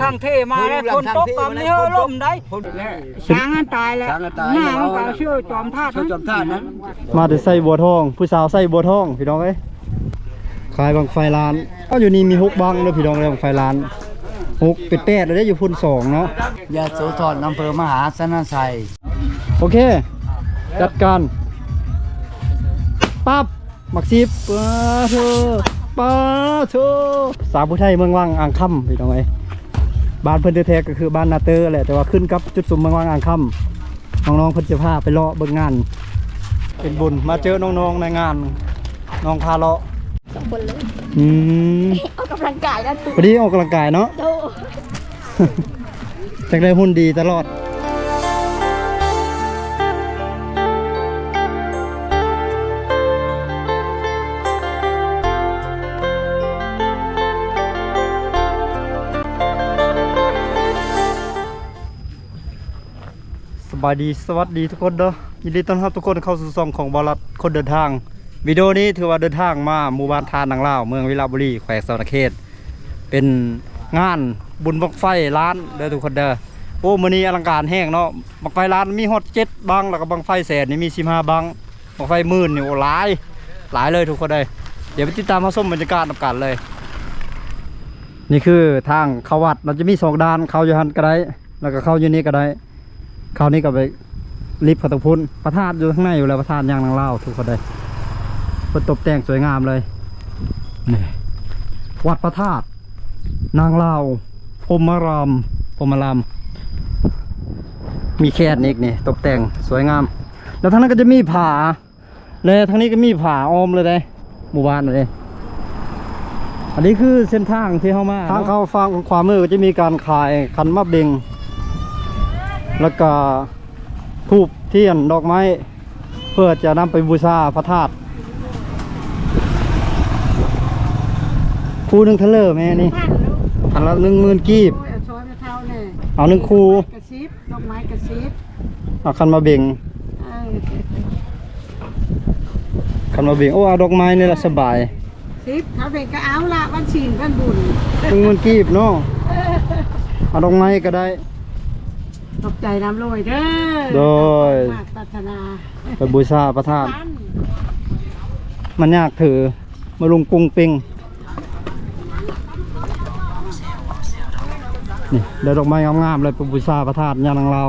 ທາງເທມາແລ້ວ ຝົນຕົກກໍມີເຮີລົມໄດ໋ ຊ້າງມັນຕາຍແລ້ວ ຊ້າງມັນຕາຍແລ້ວ ໜ້າມັນກໍເຊື່ອຈອມທາດ ເຊື່ອຈອມທາດນັ້ນ ມາແຕ່ໄຊບົວທອງ ຜູ້ສາວໄຊບົວທອງ ພີ່ນ້ອງເອີຍ ຂາຍບັ້ງໄຟລ້ານ. ເອົາ ຢູ່ນີ້ມີຫົກບັ້ງເດີພີ່ນ້ອງເດີ ບັ້ງໄຟລ້ານ ຫົກ ເປັນແປດແລ້ວເດ້ ຢູ່ພຸ້ນສອງເນາະ ຍະໂສທອນ ອຳເພີມະຫາຊະນະໄຊ. ໂອເຄ ຈັດການ ປັບ ໝາກສິບ ປາໂທ ປາໂທ ສາວຜູ້ໄທເມືອງວັງອ່າງຄຳ ພີ່ນ້ອງເອີຍ ບ້ານເພິ່ນແທ້ໆ ກໍຄືບ້ານນາເຕີແຫຼະ ແຕ່ວ່າຂຶ້ນກັບຈຸດຊຸມເມືອງວັງອ່າງຄຳ. ນ້ອງໆ ເພິ່ນຈະພາໄປເລາະເບິ່ງງານ ເປັນບຸນມາເຈີນ້ອງໆ ໃນງານ ນ້ອງພາເລາະ ສອງຄົນເລີຍ ອືມ ອອກກຳລັງກາຍນະ ພໍດີອອກກຳລັງກາຍເນາະ ໂດ ຈັ່ງໄດ້ຫຸ່ນດີຕະຫຼອດ. ສະບາຍດີ ສະຫວັດດີທຸກຄົນເດີ ຍິນດີຕ້ອນຮັບທຸກຄົນເຂົ້າສູ່ຊ່ອງຂອງບ່າວລັດຄົນເດີນທາງ. ວິດີໂອນີ້ຖືວ່າເດີນທາງມາໝູ່ບ້ານທ່ານາງລາວ ເມືອງວິລະບູລີ ແຂວງສະຫວັນນະເຂດ ເປັນງານບຸນບັ້ງໄຟລ້ານເດີທຸກຄົນເດີ. ໂອ້ ມື້ນີ້ອະລັງການແຮງເນາະ ບັ້ງໄຟລ້ານມີຮອດເຈັດບັ້ງ ແລ້ວກໍບັ້ງໄຟແສນນີ້ມີສິບຫ້າບັ້ງ ບັ້ງໄຟໝື່ນນີ້ ໂອ້ ຫຼາຍ ຫຼາຍເລີຍທຸກຄົນເອີຍ. ດຽວໄປຕິດຕາມຮັບຊົມບັນຍາກາດນຳກັນເລີຍ. ນີ້ຄືທາງເຂົ້າວັດ ມັນຈະມີສອງດ້ານ ເຂົ້າຢູ່ຫັ້ນກໍໄດ້ ແລ້ວກໍເຂົ້າຢູ່ນີ້ກໍໄດ້ ເຂົ້ານີ້ກໍໄປລິບເຂົ້າທາງພຸ້ນ. ພະທາດຢູ່ທາງໃນຢູ່ແລ້ວ ພະທາດຍ່າງນາງລາວ ທຸກຄົນເອີຍ ເພິ່ນຕົບແຕ່ງສວຍງາມເລີຍ. ນີ້ ວັດພະທາດນາງລາວ ພົມມະລາມ ພົມມະລາມ ມີແຄນອີກນີ້ ຕົບແຕ່ງສວຍງາມ ແລ້ວທາງນັ້ນກໍຈະມີຜາ ແລະ ທາງນີ້ກໍມີຜາອ້ອມເລີຍເດ້ ໝູ່ບ້ານເດ້. ອັນນີ້ຄືເສັ້ນທາງທີ່ເຮົາມາເນາະ ທາງເຂົ້າຝັ່ງຂວາມືກໍຈະມີການຂາຍຂັນໝາກເບັງ ແລ້ວກໍທູບທຽນດອກໄມ້ ເພື່ອຈະນຳໄປບູຊາພະທາດ. ຄູ່ໜຶ່ງເທົ່າໃດແມ່ນີ້? ພັນລູກ ພັນລະໜຶ່ງໝື່ນກີບ. ໂອ້ຍ ເອົາຊ້ອນມາເທົ່າແດ່ ເອົາໜຶ່ງຄູ່ ກະສິບ ດອກໄມ້ກະສິບ ເອົາຂັນໝາກເບັງ ເອີ ຂັນໝາກເບັງ ໂອ້ ເອົາດອກໄມ້ນີ້ລະສະບາຍ ສິບ ເຂົາເປັນກໍເອົາລະ ວັນສິນວັນບຸນ ໜຶ່ງໝື່ນກີບເນາະ ເອົາດອກໄມ້ກໍໄດ້. ຂອບໃຈນຳໂລຍເດີ ໂດຍ ມາກປາດຖະໜາ ໄປບູຊາພະທາດ ມັນຍາກຖື ມາລຸງປຸງປິງ. ນີ້ ໄດ້ດອກໄມ້ງາມໆ ເລີຍ ໄປບູຊາພະທາດຍ່ານາງລາວ.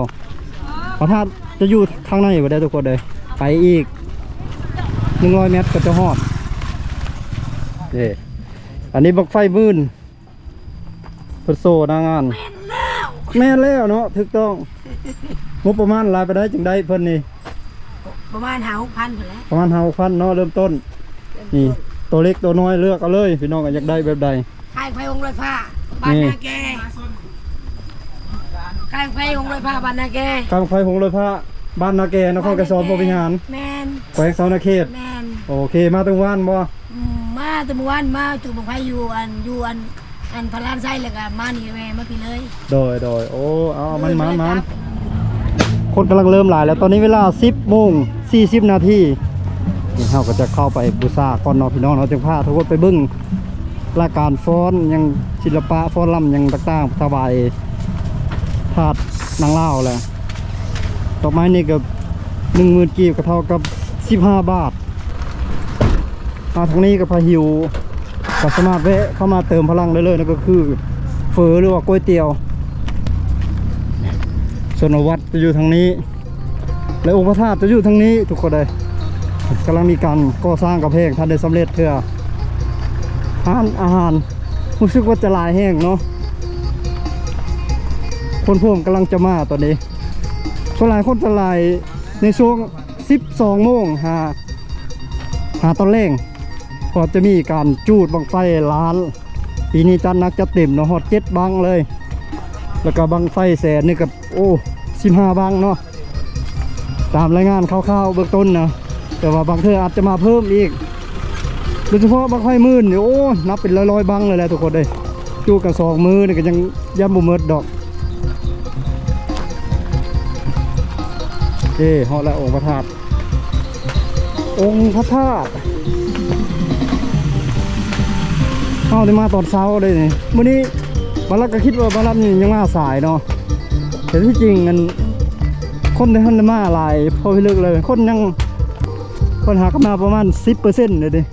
ພະທາດຈະຢູ່ທາງໃນບໍ່ໄດ້ທຸກຄົນເອີຍ ໄປອີກໜຶ່ງຮ້ອຍແມັດກໍຈະຮອດ. ເດ້ ອັນນີ້ບັ້ງໄຟໝື່ນ ເພິ່ນໂຊໜ້າງານ ແມ່ນແລ້ວ ແມ່ນແລ້ວເນາະ ຖືກຕ້ອງ. ງົບປະມານຫຼາຍປານໃດຈຶ່ງໄດ້ເພິ່ນນີ້? ປະມານຫ້າຫົກພັນພຸ້ນແຫຼະ ປະມານຫ້າຫົກພັນເນາະ ເລີ່ມຕົ້ນ. ເລີ່ມຕົ້ນ ນີ້ ໂຕເລັກໂຕນ້ອຍເລືອກເອົາເລີຍ ພີ່ນ້ອງຢາກໄດ້ແບບໃດ. ຄ້າຍໄຟຫົງລອຍຟ້າ ບ້ານນາແກ ຄ້າຍໄຟຫົງລອຍຟ້າ ບ້ານນາແກ ຄ້າຍໄຟຫົງລອຍຟ້າ ບ້ານນາແກ ນະຄອນໄກສອນ ພົມວິຫານ ແມ່ນ ແຂວງສະຫວັນນະເຂດ ແມ່ນ. ໂອເຄ ມາແຕ່ມື້ວານບໍ່? ອືມ ມາແຕ່ມື້ວານ ມາຈູດບັ້ງໄຟຢູ່ອັນ ຢູ່ອັນ ອັນພະລານໄຊ ແລ້ວກໍມານີ້ແມ່ ມາພີ້ເລີຍ. ໂດຍ ໂດຍ ໂອ້ ເອົາ ເອົາ ມັນ ມັນ ມັນ ຄົນກຳລັງເລີ່ມຫຼາຍແລ້ວ ຕອນນີ້ເວລາສິບໂມງສີ່ສິບນາທີ. ນີ້ເຮົາກໍຈະເຂົ້າໄປບູຊາກ່ອນເນາະພີ່ນ້ອງເນາະ ຈຶ່ງພາທຸກຄົນໄປເບິ່ງລາຍການຟ້ອນຫຍັງ ສິລະປະຟ້ອນລຳຫຍັງຕ່າງໆ ຖວາຍທາດນາງລາວແຫຼະ. ດອກໄມ້ນີ້ກໍໜຶ່ງໝື່ນກີບ ກໍເທົ່າກັບສິບຫ້າບາດ. ມາທາງນີ້ກໍພາຫິວ ກໍສາມາດແວະເຂົ້າມາເຕີມພະລັງໄດ້ເລີຍ ນັ້ນກໍຄືເຝີ ຫຼືວ່າກ໋ວຍຕຽວ. ຊົນນະວັດຈະຢູ່ທາງນີ້ ແລະ ອົງພະທາດຈະຢູ່ທາງນີ້ ທຸກຄົນເອີຍ. ກຳລັງມີການກໍ່ສ້າງກຳແພງ ທັນໄດ້ສຳເລັດເທື່ອ. ຮ້ານອາຫານຮູ້ສຶກວ່າຈະຫຼາຍແຮງເນາະ ຄົນພວມກຳລັງຈະມາຕອນນີ້. ສ່ວນຫຼາຍຄົນຈະຫຼາຍໃນຊ່ວງສິບສອງໂມງຫາ ຫາຕອນແລງ ເພາະຈະມີການຈູດບັ້ງໄຟລ້ານ. ປີນີ້ຈັດໜັກຈັດເຕັມເນາະ ຮອດເຈັດບັ້ງເລີຍ ແລ້ວກໍບັ້ງໄຟແສນນີ້ກໍ ໂອ້ ສິບຫ້າບັ້ງເນາະ ຕາມລາຍງານຄ່າວໆເບື້ອງຕົ້ນນະ ແຕ່ວ່າບາງເທື່ອອາດຈະມາເພີ່ມອີກ ໂດຍສະເພາະບັ້ງໄຟໝື່ນນີ້ ໂອ້ ນັບເປັນຮ້ອຍໆບັ້ງເລີຍແຫຼະທຸກຄົນເອີຍ. ຈູດກັນສອງມື້ນີ້ກໍຍັງຢ້ຳບໍ່ໝົດດອກ. ເອີ ຮອດແລ້ວອົງພະທາດ ອົງພະທາດ. ເຮົາໄດ້ມາຕອນເຊົ້າເດ້ນີ້ ມື້ນີ້ ບາລັດກໍຄິດວ່າບາລັດນີ້ຍັງມາສາຍເນາະ ແຕ່ທີ່ຈິງອັນ ຄົນທີ່ທັນໄດ້ມາຫຼາຍພໍພິລຶກເລີຍ ຄົນຍັງ ເພິ່ນຫາກັນມາປະມານສິບເປີເຊັນເດ້.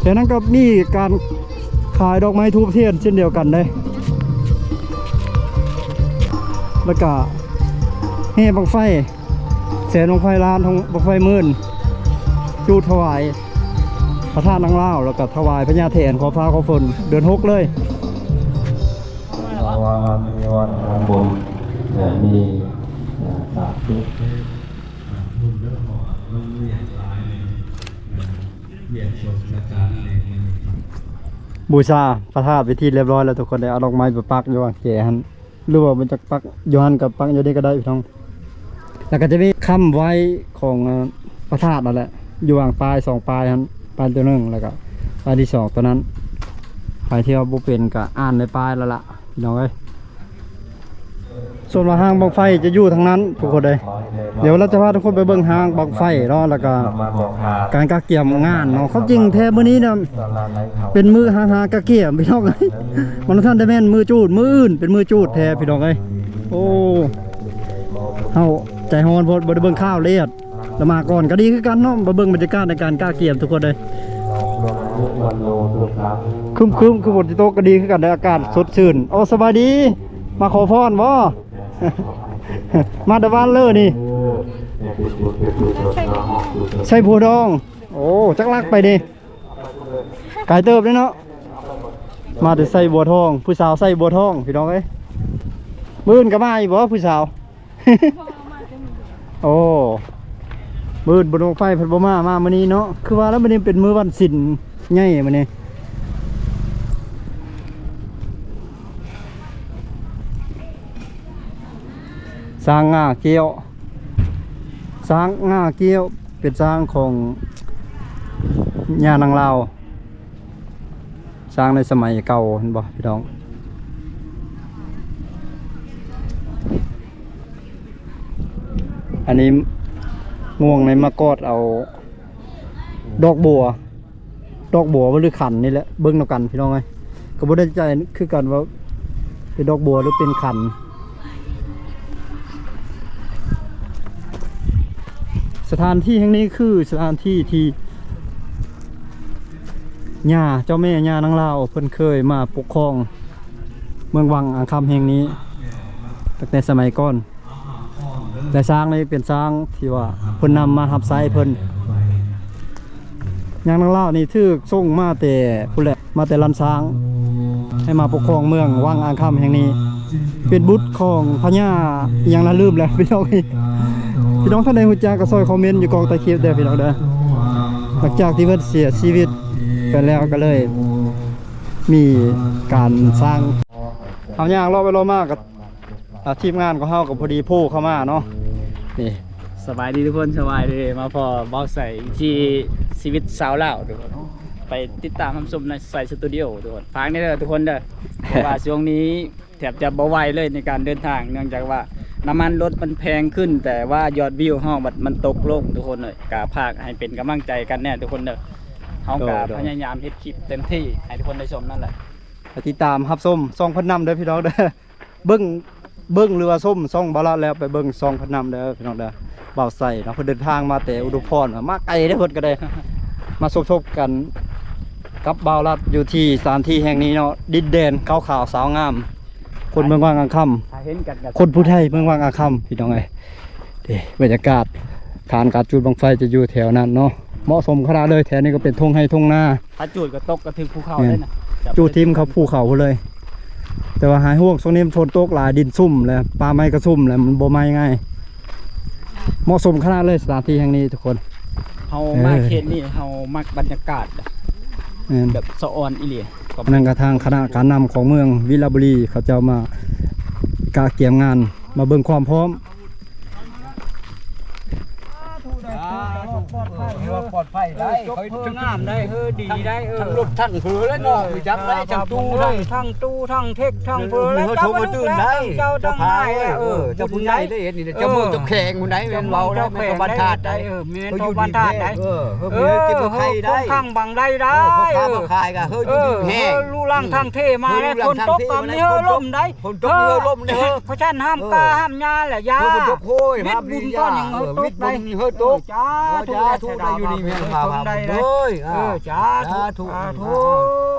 ແຖວນັ້ນກໍມີການຂາຍດອກໄມ້ທູບທຽນເຊັ່ນດຽວກັນເດ້ ແລ້ວກະແຫ່ບັ້ງໄຟ ແສນບັ້ງໄຟລ້ານ ບັ້ງໄຟໝື່ນ ຈູດຖວາຍພະທາດນາງລາວ ແລ້ວກໍຖວາຍພະຍາແຖນ ຂໍຟ້າຂໍຝົນ ເດືອນຫົກເລີຍ. ເພາະວ່າມັນມີວັດທຳບຸນ ແລະ ມີສາທຸ ບູຊາພະທາດເປັນທີ່ຮຽບຮ້ອຍແລ້ວ ທຸກຄົນໄດ້ເອົາດອກໄມ້ໄປປັກຢູ່ຫວ່າງແຈຫັ້ນ ຫຼືວ່າມັນຈະປັກຢູ່ຫັ້ນກໍປັກຢູ່ນີ້ກໍໄດ້ພີ່ນ້ອງ. ແລ້ວກໍຈະມີຄຳໄຫວ້ຂອງ ເອີ ພະທາດນັ້ນແຫຼະ ຢູ່ຫວ່າງປາຍສອງປາຍຫັ້ນ ປາຍຕົວໜຶ່ງ ແລ້ວກໍປາຍທີສອງຕົວນັ້ນ. ໃຜທີ່ວ່າບໍ່ເປັນກໍອ່ານໃນປາຍແລ້ວລະ ພີ່ນ້ອງເອີຍ. ສ່ວນວ່າຫ້າງບັ້ງໄຟຈະຢູ່ທາງນັ້ນທຸກຄົນເດ້. ດຽວເຮົາຈະພາທຸກຄົນໄປເບິ່ງຫ້າງບັ້ງໄຟເນາະ ແລ້ວກໍການກະກຽມງານເນາະ. ຄວາມຈິງແທ້ມື້ນີ້ນະ ເປັນມື້ຫາຫາກະກຽມພີ່ນ້ອງເອີຍ ມັນບໍ່ທັນໄດ້ແມ່ນມື້ຈູດ ມື້ອື່ນເປັນມື້ຈູດແທ້ພີ່ນ້ອງເອີຍ. ໂອ້ ເຮົາໃຈຮ້ອນໂພດ ບໍ່ໄດ້ເບິ່ງຂ່າວລະອຽດ ລະມາກ່ອນກໍດີຄືກັນເນາະ. ມາເບິ່ງບັນຍາກາດໃນການກະກຽມທຸກຄົນເດ້. ຄຶ້ມໆ ຄືຝົນຊິຕົກກໍດີຄືກັນເດ້ ອາກາດສົດຊື່ນ. ໂອ້ ສະບາຍດີ ມາຂໍພອນບໍ່? ມາແຕ່ບ້ານເລີນີ້ ໄຊບົວທອງ. ໂອ້ ຈັກຫຼັກໄປນີ້ ໄກເຕີບເດ້ເນາະ. ມາແຕ່ໄຊບົວທອງ ຜູ້ສາວໄຊບົວທອງ ພີ່ນ້ອງເອີຍ. ມື້ອື່ນກໍມາອີກບໍ່ຜູ້ສາວ? ໂອ້ ມື້ອື່ນບຸນບັ້ງໄຟເພິ່ນບໍ່ມາ ມາມື້ນີ້ເນາະ. ຄືວ່າແລ້ວ ມື້ນີ້ເປັນມື້ວັນສິນໃຫຍ່ມື້ນີ້. ຊ້າງງ່າກ້ຽວ ຊ້າງງ່າກ້ຽວ ເປັນຊ້າງຂອງຍ່ານາງລາວ ຊ້າງໃນສະໄໝເກົ່າ ເຫັນບໍ່ພີ່ນ້ອງ? ອັນນີ້ງ່ວງໃນມາກອດເອົາດອກບົວ ດອກບົວ ຫຼື ຂັນນີ້ແຫຼະ ເບິ່ງນຳກັນພີ່ນ້ອງເອີຍ. ກໍບໍ່ແນ່ໃຈຄືກັນວ່າເປັນດອກບົວ ຫຼື ເປັນຂັນ. ສະຖານທີ່ແຫ່ງນີ້ຄືສະຖານທີ່ທີ່ຍ່າ ເຈົ້າແມ່ຍ່ານາງລາວ ເພິ່ນເຄີຍມາປົກຄອງເມືອງວັງອ່າງຄຳແຫ່ງນີ້ ຕັ້ງແຕ່ສະໄໝກ່ອນ. ແລະ ຊ້າງນີ້ເປັນຊ້າງທີ່ວ່າເພິ່ນນຳມາຮັບໃຊ້ເພິ່ນ. ຍ່ານາງລາວນີ້ຖືກສົ່ງມາແຕ່ພຸ້ນແຫຼະ ມາແຕ່ລ້ານຊ້າງ ໃຫ້ມາປົກຄອງເມືອງວັງອ່າງຄຳແຫ່ງນີ້. ເປັນບຸດຂອງພະຍາອີ່ຫຍັງລະ ລືມແລ້ວພີ່ນ້ອງ. ພີ່ນ້ອງທ່ານໃດຮູ້ຈັກກໍຊ່ອຍຄອມເມັນຢູ່ກ້ອງໃຕ້ຄລິບເດີພີ່ນ້ອງເດີ. ຫຼັງຈາກທີ່ເພິ່ນເສຍຊີວິດໄປແລ້ວ ກໍເລີຍມີການສ້າງ. ເຮົາຍ່າງເລາະໄປເລາະມາກໍ ອ່າ ທີມງານຂອງເຮົາກໍພໍດີໂພເຂົ້າມາເນາະ. ນີ້ ສະບາຍດີທຸກຄົນ ສະບາຍດີ ມາພໍ້ບ່າວໄຊວິຖີຊີວິດຊາວລາວທຸກຄົນ. ໄປຕິດຕາມຮັບຊົມໃນໄຊສະຕູດິໂອທຸກຄົນ. ຝາກແດ່ເດີທຸກຄົນເດີ ເພາະວ່າຊ່ວງນີ້ແທບຈະບໍ່ໄຫວເລີຍໃນການເດີນທາງ ເນື່ອງຈາກວ່ານ້ຳມັນລົດມັນແພງຂຶ້ນ ແຕ່ວ່າຍອດວິວເຮົາມັນ ມັນຕົກລົງທຸກຄົນເອີຍ. ກໍຝາກໃຫ້ເປັນກຳລັງໃຈກັນແດ່ທຸກຄົນເດີ. ເຮົາກໍ ໂດຍ ພະຍາຍາມເຮັດຄລິບເຕັມທີ່ໃຫ້ທຸກຄົນໄດ້ຊົມນັ້ນແຫຼະ. ໄປຕິດຕາມຮັບຊົມຊ່ອງເພິ່ນນຳເດີພີ່ນ້ອງເດີ. ເບິ່ງ ເບິ່ງ ຫຼືວ່າຊົມຊ່ອງບ່າວລັດແລ້ວ ໄປເບິ່ງຊ່ອງເພິ່ນນຳເດີພີ່ນ້ອງເດີ. ບ່າວໄຊເນາະ ເພິ່ນເດີນທາງມາແຕ່ອຸດົມພອນ ມາໄກເດ້ ເພິ່ນກໍໄດ້ມາສົມທົບກັນກັບບ່າວລັດຢູ່ທີ່ສະຖານທີ່ແຫ່ງນີ້ເນາະ ດິນແດນຂາວຂາວສາວງາມ ຄົນເມືອງວັງອ່າງຄຳ ຄົນຜູ້ໄທເມືອງວັງອ່າງຄຳ ພີ່ນ້ອງເອີຍ. ເດ້ ບັນຍາກາດ ຖານການຈູດບັ້ງໄຟຈະຢູ່ແຖວນັ້ນເນາະ ເໝາະສົມຂະໜາດເລີຍ. ແຖວນີ້ກໍເປັນທົ່ງໄຮ່ທົ່ງນາ ຖ້າຈູດກໍຕົກກະຖືກພູເຂົາເລີຍນະ ຈູດຖິ້ມເຂົ້າພູເຂົາພຸ້ນເລີຍ. ແຕ່ວ່າຫາຍຫ່ວງ ຊ່ວງນີ້ມັນຝົນຕົກຫຼາຍ ດິນຊຸ່ມແລ້ວ ປ່າໄມ້ກໍຊຸ່ມແລ້ວ ມັນບໍ່ໄໝ້ງ່າຍ. ເໝາະສົມຂະໜາດເລີຍສະຖານທີ່ແຫ່ງນີ້ທຸກຄົນ. ເຮົາມາເຂດນີ້ ເຮົາມັກບັນຍາກາດ ແມ່ນ ແບບສະອອນອີ່ຫຼີ. ອັນນັ້ນກໍທາງຄະນະການນຳຂອງເມືອງວິລະບູລີ ເຂົາເຈົ້າມາກະກຽມງານ ມາເບິ່ງຄວາມພ້ອມ. ປອດໄພໄດ້ ເອີ ເຮີງາມໄດ້ ເຮີດີໄດ້ ເອີ ທັງລົດທັງເຮີແລ້ວເນາະ ເອີ ຮູ້ຈັກໄດ້ ທັງຕູ້ ເອີ ທັງຕູ້ ທັງເທັກ ທັງເພີ ເອີ ແລ້ວ ເຈົ້າມາລຸກແລ້ວ ເຈົ້າທັງຫຼາຍແລ້ວ ເອີ ເຈົ້າຜູ້ໃຫຍ່ໄດ້ເຮັດນີ້ ເຈົ້າເມືອງເຈົ້າແຂວງຜູ້ໃດ ເຈົ້າເມືອງເຈົ້າແຂວງ ແມ່ນເວົ້າໄດ້ ແມ່ນເວົ້າໄດ້ ເອີ ແມ່ນເຈົ້າບ້ານທາດໄດ້ ເອີ ເຮີມີເງິນເກັບເງິນໄຂໄດ້ ເອີ ຄົງຄັງບັງໄດໄດ້ ເອີ ເຮົາຄ້າມາຂາຍກໍເຮີຢູ່ດີແຮງ ເອີ ເຮີລູກຫຼັງທັງເທມາແລ້ວ ຝົນຕົກກໍມີເຮີລົມໄດ້ ຝົນຕົກມີເຮີລົມເດີ ເອີ ພະຊັ້ນຫ້າມກ້າຫ້າມຫຍ້າແຫຼະ ຢ່າ ເອີ ຝົນຕົກໂອ້ຍ ວິດບຸນກໍຍັງເຮີຕົກໄດ້ ເຮີຕົກ ເອີ ສາທຸ ເອີ ສາທຸ ໄດ້ຢູ່ດີມີແຮງ ເອີ ເອີ ສາທຸ ສາທຸ ສາທຸ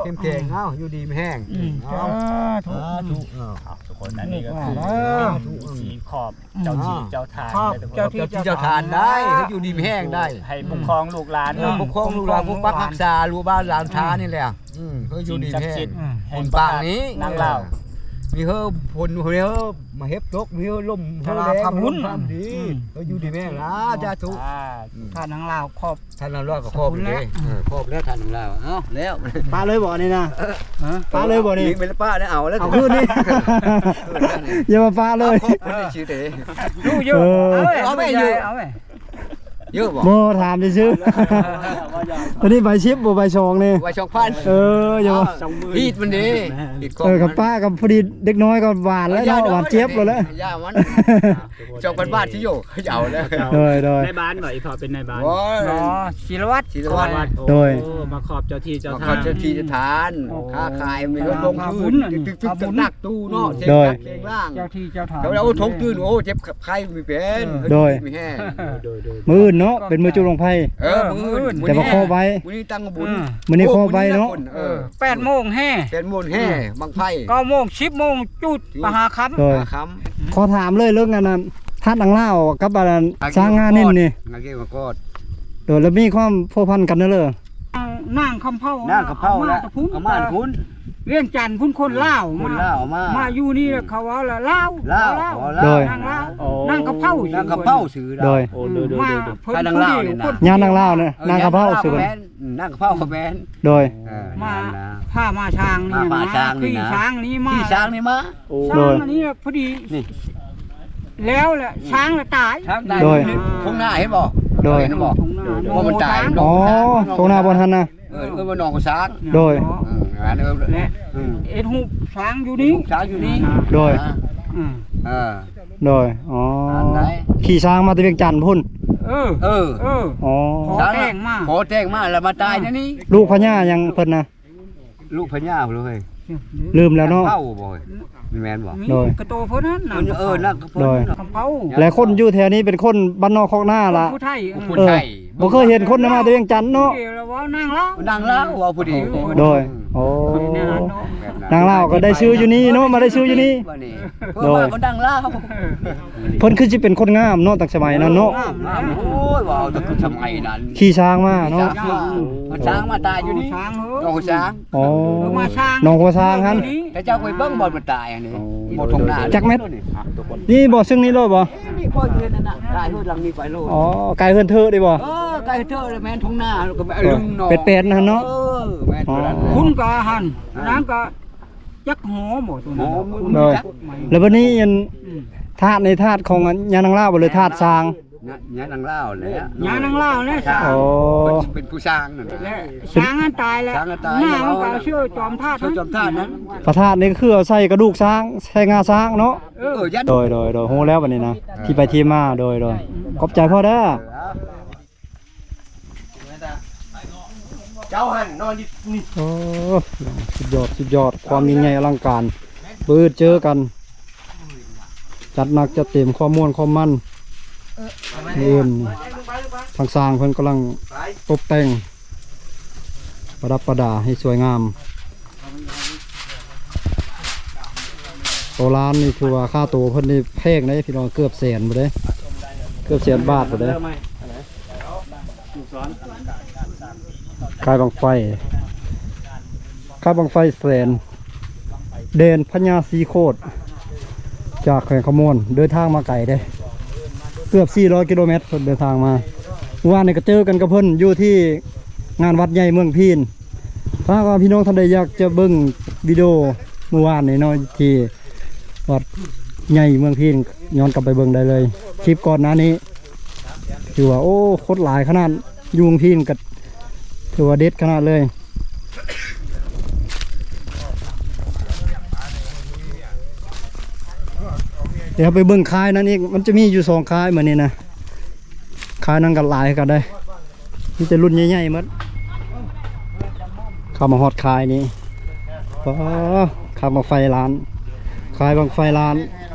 ເອີ ເຂັ້ມແຂງ ເອົາ ຢູ່ດີມີແຮງ ເອີ ສາທຸ ສາທຸ ເອີ ທຸກຄົນ ອັນນີ້ກໍຄື ເອີ ວິທີຂອບເຈົ້າທີ່ເຈົ້າທານ ຂອບເຈົ້າທີ່ເຈົ້າທານໄດ້ ເອີ ຢູ່ດີມີແຮງໄດ້ ໃຫ້ປົກຄອງລູກຫຼານ ເອີ ເນາະ ປົກຄອງລູກຫຼານ ປົກປັກຮັກສາລູກບ້ານຫຼານທານນີ້ແຫຼະ ອືມ ເອີ ຢູ່ດີມີແຮງ ສິ່ງສັກສິດ ແຫ່ງປາກນີ້ ນາງລາວ ເອີ ມີເຮີຝົນ ມີເຮີມາເຮັບຕົກ ມີເຮີລົມ ເຮີແຮງ ລົມພັດດີ ອືມ ເອີ ຢູ່ດີມີແຮງ ສາທຸ ອືມ ທ່ານນາງລາວ ຂອບ ທ່ານນາງລາວກໍຂອບເດ້ ເອີ ຂອບແລ້ວທ່ານນາງລາວ ເອົ້າ ແລ້ວ ປະເລີຍບໍ່ນີ້ນະ ເອີ ປະເລີຍບໍ່ນີ້ ມີແມ່ນປະແລ້ວ ເອົາແລ້ວ ເອົາຄືນນີ້ ຢ່າມາປະເລີຍ ເອົາຂອບຄຸນຊື່ເດ້ ຢູ່ຢູ່ ເອີ ເອົາແມ່ ເອົາແມ່ ເອົາແມ່ ເຍອະບໍ່ ບໍ່ ຖາມຊື່ໆ ຕອນນີ້ໃບສິບບໍ່ ໃບສອງນີ້ ໃບສອງພັນ ເອີ ຢູ່ ເອົ້າ ຮີດມັນເດ້ ຮີດຂອງ ເອີ ກັບປ້າກັບພໍດີເດັກນ້ອຍກໍຫວານແລ້ວເນາະ ຫວານຈຽບແລ້ວແຫຼະ ຢ່າມັນ ສອງພັນບາດຊິໂຍ ເຂົາເຈົ້າແລ້ວ ໂດຍໆ ນາຍບ້ານບໍ່ ອີພໍ່ເປັນນາຍບ້ານ ບໍ່ ສີລະວັດ ສີລະວັດ ໂດຍ ມາຂອບເຈົ້າທີ່ເຈົ້າທານ ມາຂອບເຈົ້າທີ່ເຈົ້າທານ ໂອ້ ຄ້າຂາຍມີລົງທຶນ ຕຶກໆ ຕັກຕູ້ເນາະ ໂດຍ ເສັງດັກເສັງລ່າງ ເຈົ້າທີ່ເຈົ້າທານ ເຈົ້າເອົາຖົງຕື່ນ ໂອ້ ເຈັບໄຂ້ມີເປັນ ເອີ ໂດຍ ມີແຮງ ໂດຍໆ ມື້ອື່ນເນາະ ເປັນມື້ຈຸດບັ້ງໄຟ ເອີ ມື້ອື່ນ ແຕ່ວ່າຂອບໄວ້ ມື້ນີ້ຕັ້ງບຸນ ເອີ ມື້ນີ້ຂອບໄວ້ເນາະ ເອີ ເອີ ແປດໂມງແຮ່ ແປດໂມງແຮ່ ບັ້ງໄຟ ເກົ້າໂມງ ສິບໂມງ ຈຸດ ປະຫາຄ່ຳ ໂດຍ ປະຫາຄ່ຳ ຂໍຖາມເລີຍເລື່ອງອັນນັ້ນ ທາດນາງລາວກັບອັນນັ້ນ ອ່າງ ຊ້າງງານິນນີ້ ອ່າງເກມາກອດ ໂດຍ ແລ້ວມີຄວາມພົວພັນກັນເດີ ນາງຄຳເພົາ ນາງຄຳເພົາ ເອົາມາແລ້ວ ແຕ່ພຸ້ນ ເອົາມາພຸ້ນ ວຽງຈັນພຸ້ນ ຄົນລາວ ຄົນລາວເອົາມາ ມາຢູ່ນີ້ ອືມ ເຂົາເວົ້າລະລາວ ລາວ ລາວ ລາວ ໂດຍ ນາງລາວ ໂອ້ ນາງຄຳເພົາ ນາງຄຳເພົາຊື່ລາວ ໂດຍ ໂອ້ ໂດຍໆໆ ມາເພິ່ນ ນາງລາວນີ້ນະ ຍານາງລາວນະ ເອີ ນາງຄຳເພົາຊື່ເພິ່ນ ນາງຄຳເພົາກໍແມ່ນ ໂດຍ ເອີ ມາ ນະ ພາມາຊ້າງນີ້ ມາ ມາ ຂີ່ຊ້າງນີ້ມາ ຂີ່ຊ້າງນີ້ມາ ໂອ້ ໂດຍ ຊ້າງອັນນີ້ພໍດີ ນີ້ ແລ້ວແຫຼະ ອືມ ຊ້າງລະຕາຍ ຊ້າງຕາຍ ໂດຍ ທົ່ງນາເຫັນບໍ່ ໂດຍ ເຫັນບໍ່ ທົ່ງນາ ໂດຍ ເພາະມັນຕາຍ ອໍ ທົ່ງນາບ່ອນຫັ້ນນະ ເອີ ເອີ້ນວ່າໜອງຫົວຊ້າງ ໂດຍ ເອີ ອັນນັ້ນ ແລະ ອືມ ເຮັດຮູບຊ້າງຢູ່ນີ້ ຮູບຊ້າງຢູ່ນີ້ ໂດຍ ອືມ ເອີ ໂດຍ ອໍ ອັນໃດ ຂີ່ຊ້າງມາແຕ່ວຽງຈັນພຸ້ນ ເອີ ເອີ ເອີ ອໍ ຂໍແຕ່ງມາ ຂໍແຕ່ງມາ ແລ້ວມາຕາຍໃນນີ້ ລູກພະຍາຫຍັງເພິ່ນນະ ລູກພະຍາພຸ້ນເລີຍ ລືມແລ້ວເນາະ ນາງຄຳເພົາບໍ່ ແມ່ນບໍ່ ໂດຍ ກະໂຕເພິ່ນນັ້ນນະ ເອີ ນາງຄຳເພົາ ໂດຍ ນາງຄຳເພົາ ແລະຄົນຢູ່ແຖວນີ້ເປັນຄົນບ້ານນອກຄອກນາລະ ຄົນຜູ້ໄທ ເອີ ຄົນຜູ້ໄທ ບໍ່ເຄີຍເຫັນຄົນມາແຕ່ວຽງຈັນເນາະ ເອີ ລະເວົ້ານາງລາວ ນາງລາວເວົ້າພໍດີ ໂດຍ ໂອ້ ແບບນັ້ນ ນາງລາວກໍໄດ້ຊື່ຢູ່ນີ້ເນາະ ມາໄດ້ຊື່ຢູ່ນີ້ ໂດຍ ເພິ່ນວ່າຄົນນາງລາວ ເພິ່ນຄືຊິເປັນຄົນງາມເນາະ ຕັ້ງສະໄໝນັ້ນເນາະ ງາມ ງາມ ໂອ້ຍ ເວົ້າແຕ່ຄືສະໄໝນັ້ນ ຂີ່ຊ້າງມາເນາະ ຂີ່ຊ້າງມາ ເອົາຊ້າງມາຕາຍຢູ່ນີ້ ຊ້າງເອີຍ ເອົາຊ້າງ ອໍ ເອົາມາຊ້າງ ໜອງຫົວຊ້າງຫັ້ນ ແຕ່ເຈົ້າໄປເບິ່ງບ່ອນມັນຕາຍອັນນີ້ ອໍ ບໍ່ທົ່ງນາ ຈັກແມັດ ນີ້ບໍ່ ເຊິ່ງນີ້ໂລດບໍ່ ນີ້ ນີ້ບໍ່ເຮືອນນັ້ນນະ ກາຍເຮືອນຫຼັງນີ້ໄປໂລດ ອໍ ກາຍເຮືອນເທີໄດ້ບໍ່ ເອີ ກາຍເທີແມ່ນທົ່ງນາ ແລ້ວກໍແມ່ນ ເອີ ລຶງໜອງ ແປດໆນັ້ນເນາະ ເອີ ແມ່ນ ອໍ ພຸ້ນກໍຫັ້ນ ນັ້ນກໍ ຈັກຫໍບໍ່ຕົວນັ້ນ ໂດຍ ແລ້ວບັດນີ້ອັນ ອືມ ທາດໃນທາດຂອງອັນຍານາງລາວບໍ່ ຫຼືທາດຊ້າງ ຍາ ຍານາງລາວແຫຼະ ຍານາງລາວແຫຼະ ໂອ້ ເພິ່ນຊິເປັນຜູ້ຊ້າງນັ້ນນະ ແລະຊ້າງນັ້ນຕາຍແລ້ວ ຊ້າງນັ້ນຕາຍ ໜ້າມັນກໍເຊື່ອຈອມທາດ ເຊື່ອຈອມທາດນັ້ນ ພະທາດນີ້ກໍຄືເອົາໃສ່ກະດູກຊ້າງ ໃສ່ງາຊ້າງເນາະ ເອີ ໂດຍໆໆ ຮູ້ແລ້ວບັດນີ້ນະ ທີ່ໄປທີ່ມາ ໂດຍໆ ຂອບໃຈພໍ່ເດີ. ເຈົ້າຫັ້ນນອນຢູ່ນີ້ ໂອ້ ສຸດຍອດ ສຸດຍອດ ຄວາມຍິ່ງໃຫຍ່ອະລັງການ ບືດເຈີກັນ ຈັດໜັກຈັດເຕັມ ຄວາມມ່ວນຄວາມມັນ ມື້ອື່ນ ທາງຊ່າງເພິ່ນກຳລັງຕົບແຕ່ງ ປະດັບປະດາໃຫ້ສວຍງາມ. ໂຕລ້ານນີ້ຖືວ່າຄ່າໂຕເພິ່ນນີ້ແພງເດ້ພີ່ນ້ອງ ເກືອບແສນພຸ້ນເດ້ ເກືອບແສນບາດພຸ້ນເດ້ ຄ້າຍບັ້ງໄຟ ຄ້າຍບັ້ງໄຟແສນ ແດນພະຍາສີໂຄດ ຈາກແຂວງຄຳມ່ວນ ເດີນທາງມາໄກເດ້ ເກືອບສີ່ຮ້ອຍກິໂລແມັດ ເພິ່ນເດີນທາງມາ. ມື້ວານນີ້ກໍເຈີກັນກັບເພິ່ນຢູ່ທີ່ງານວັດໃຫຍ່ເມືອງພີນ. ຖ້າຫາກວ່າພີ່ນ້ອງທ່ານໃດຢາກຈະເບິ່ງວິດີໂອມື້ວານນີ້ເນາະ ທີ່ວັດໃຫຍ່ເມືອງພີນ ຍ້ອນກັບໄປເບິ່ງໄດ້ເລີຍ ຄລິບກ່ອນໜ້ານີ້ ຖືວ່າ ໂອ້ ຄົນຫຼາຍຂະໜາດ ຢູ່ເມືອງພີນກໍຖືວ່າເດັດຂະໜາດເລີຍ. ດຽວໄປເບິ່ງຄ້າຍນັ້ນອີກ ມັນຈະມີຢູ່ສອງຄ້າຍມື້ນີ້ນະ. ຄ້າຍນັ້ນກໍຫຼາຍຄືກັນເດ້ ມີແຕ່ລຸ້ນໃຫຍ່ໆໝົດ. ເຂົ້າມາຮອດຄ້າຍນີ້ ອໍ ຄ້າຍບັ້ງໄຟລ້ານ ຄ້າຍບັ້ງໄຟລ້ານ.